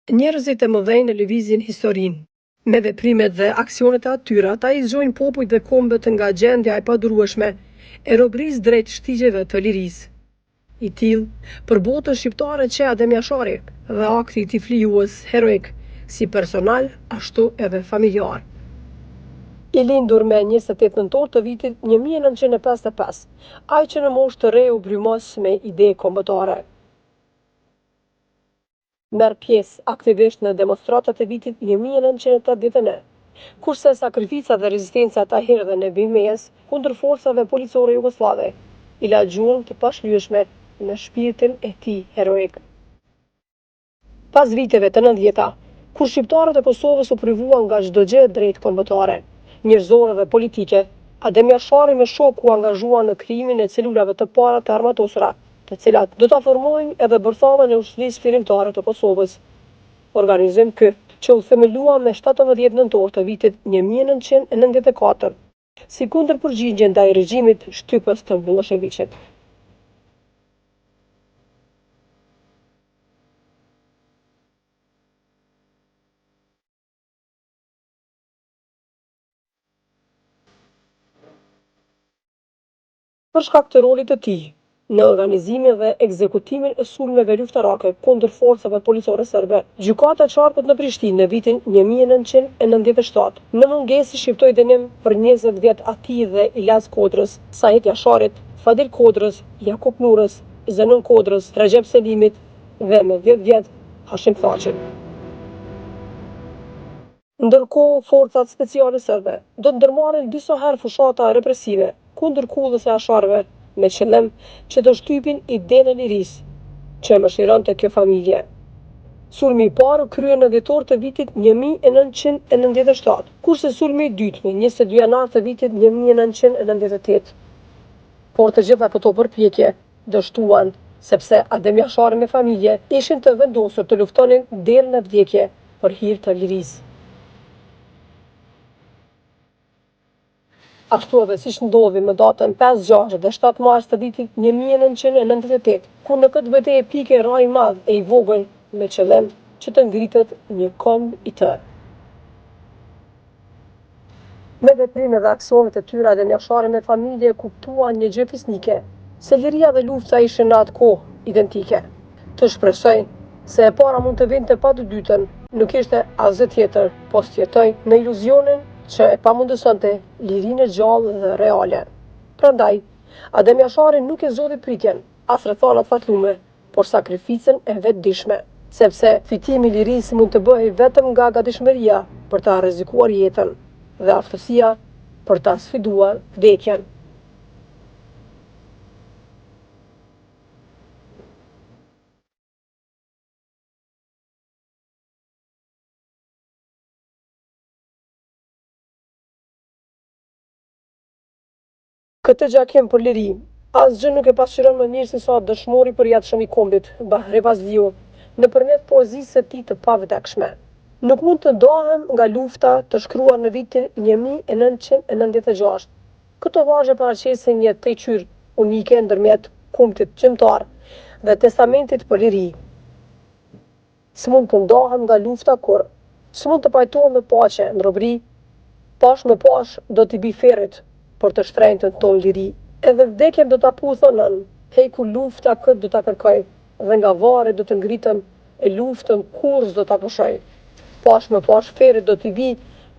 Njerëzit e mëdhenj e lëvizin historinë. Me veprimet dhe aksionet e atyre ata i zgjojnë popujt dhe kombet nga gjendja e padurueshme e robërisë drejt shtigjeve të lirisë. I tillë, për botën shqiptare qe Adem Jashari dhe akti i tij flijues heroik, si personal ashtu edhe familjar. I lindur me 28 nëntor të vitit 1955, ai që në moshë të re u brymos me ide kombëtare. Merr pjesë aktivisht në demonstratat e vitit 1989, kurse sakrifica dhe rezistenca e Tahir dhe Nebi Mejës kundër forcave policore jugosllave i la gjurmë të pashlyeshme në shpirtin e tij heroik. Pas viteve të nëntëdhjeta, kur shqiptarët e Kosovës u privuan nga çdo gjë e drejtë kombëtare, njerëzore dhe politike, Adem Jashari me shokë u angazhuan në krijimin e celulave të para të armatosura të cilat do ta formojnë edhe bërthamën e Ushtrisë Çlirimtare të Kosovës, organizim ky që u themelua me 17 nëntor të vitit 1994, si kundërpërgjigje ndaj regjimit shtypës të Millosheviqit. Për shkak të rolit të tij në organizimin dhe ekzekutimin e sulmeve luftarake kundër forcave policore serbe, Gjykata e Qarkut në Prishtinë në vitin 1997, në mungesë i shqiptoi dënim për 20 vjet atij dhe Ilaz Kodrës, Sahit Jasharit, Fadil Kodrës, Jakup Nurës, Zenun Kodrës, Rexhep Selimit dhe me 10 vjet Hashim Thaçit. Ndërkohë, forcat speciale serbe do të ndërmarrin disa herë fushata represive kundër kullës së Jasharëve me qëllim që të shtypin idenë e lirisë që e mëshironte kjo familje. Sulmi i parë u krye në dhjetor të vitit 1997, kurse sulmi i dytë më 22 janar të vitit 1998. Por të gjitha këto përpjekje dështuan, sepse Adem Jashari me familje ishin të vendosur të luftonin deri në vdekje për hir të lirisë. Ashtu edhe siç ndodhi më datën 5, 6 dhe 7 mars të vitit 1998, ku në këtë betejë epike ra i madh e i vogël me qëllim që të ngritet një komb i tërë. Me veprime dhe aksionet e tyre Adem Jashari me familje kuptuan një gjë fisnike, se liria dhe lufta ishin në atë kohë identike. Të shpresoj se e para mund të vinte pa të dytën, nuk ishte asgjë tjetër, pos të jetojë në iluzionin që e pamundësonte lirinë e gjallë dhe reale. Prandaj, Adem Jashari nuk e zgjodhi pritjen, as rrethanat fatlume, por sakrificën e vetëdijshme, sepse fitimi i lirisë mund të bëhej vetëm nga gatishmëria për ta rrezikuar jetën dhe aftësia për ta sfiduar vdekjen. Këtë gjakim për liri, asgjë nuk e pasqyron më mirë se sa dëshmori i përjetshëm i kombit, Bahri Fazliu, nëpërmjet poezisë së tij të pavdekshme. Nuk mund të ndahem nga lufta të shkruar në vitin 1996. Këto vargje paraqesin një tejqyrë unike ndërmjet kumtit gjemtar dhe testamentit për liri. S'mund të ndahem nga lufta kurrë, s'mund të pajtohem me paqe në robëri, pash më pash do t'i bij ferrit për të shtrenjtën tonë liri. Edhe vdekjen do ta puth o nënë, hej kur lufta këtë do ta kërkojë dhe nga varri do të ngritem e luftën kurrë s'do ta pushoj. Pash më pash ferrit do t'i bij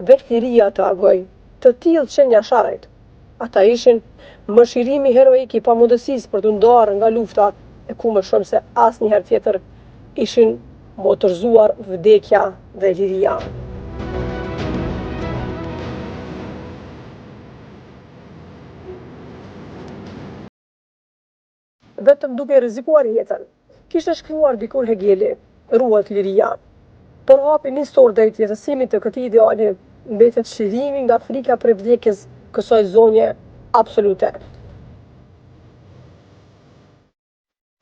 veç liria të agojë. Të tillë qenë Jasharajt. Ata ishin mëshirimi heroik i pamundësisë për t'u ndarë nga lufta e ku më shumë se asnjëherë tjetër ishin motërzuar vdekja dhe liria. Vetëm duke rrezikuar jetën, kishte shkruar dikur Hegeli, ruhet liria. Por hapi nisor drejt jetësimit të këtij ideali mbetet çlirimi nga frika prej vdekjes kësaj zonje absolute.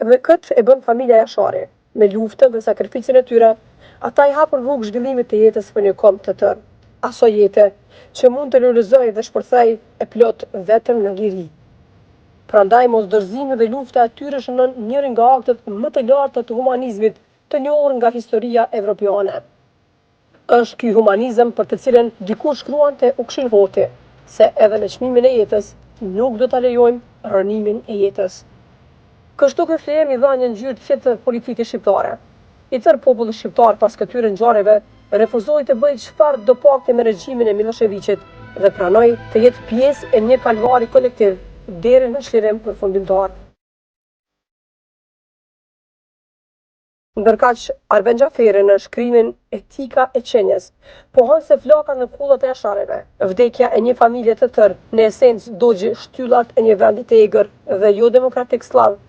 Dhe këtë e bën familja Jashari, me luftën dhe sakrificën e tyre, ata i hapën rrugë zhvillimit të jetës për një komb të tërë, asaj jete që mund të lulëzojë dhe shpërthejë e plotë vetëm në liri. Prandaj mosdorëzimi dhe lufta e tyre shënon njërin nga aktet më të larta të humanizmit. të njohur nga historia evropiane. Është ky humanizëm për të cilin dikur shkruante Ukshin Hoti, se edhe me çmimin e jetës nuk do ta lejojmë rrënimin e jetës. Kështu ky flijim i dha një ngjyrë tjetër politikës shqiptare. I tërë populli shqiptar pas këtyre ngjarjeve refuzoi të bëjë çfarëdo pakti me regjimin e Millosheviqit dhe pranoi të jetë pjesë e një kalvari kolektiv deri në çlirim përfundimtar. Ndërkaq, Arben Xhaferi në shkrimin Etika e qenies pohon se flaka në kullat e Jasharajve, vdekja e një familje të tërë, në esencë dogji shtyllat e një vendi të egër dhe jo demokratik sllav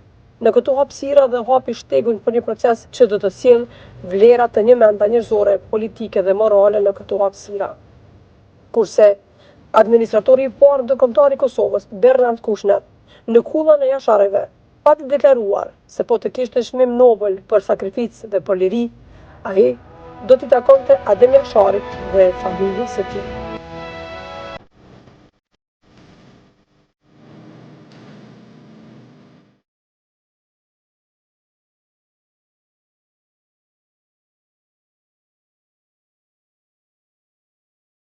në këto hapësira dhe hapi shtegun për një proces që do të sjellë vlera të njëmenda njerëzore, politike dhe morale në këto hapësira. Kurse, administratori i parë ndërkombëtar i Kosovës, Bernard Kushner, në kullën e Jasharajve, pati deklaruar se po të kishte çmim Nobel për sakrificë dhe për liri, ai do t'i takonte Adem Jasharit dhe familjes së tij.